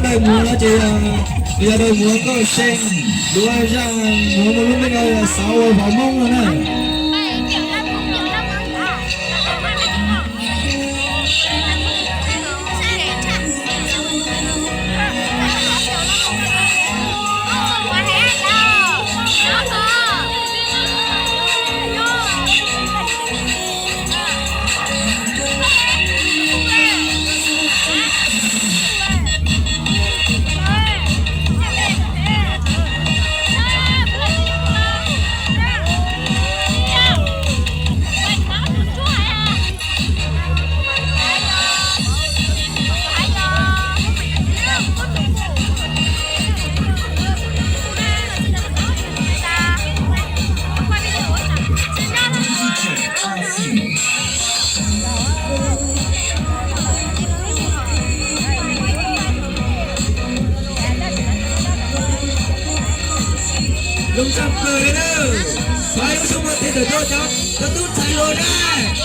Daim muag no ces yog daim muag Nkauj See, duab zaj muag muaj lub npe no yog Xauv Ua Vauv Moob no na. Zoo tshaj plaws li na. Xav ib lub xyoo muaj tes tawm rau cov tub ntxhais hluas na.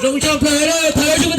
Zoo tshaj plaws na, thov ib lub xyoo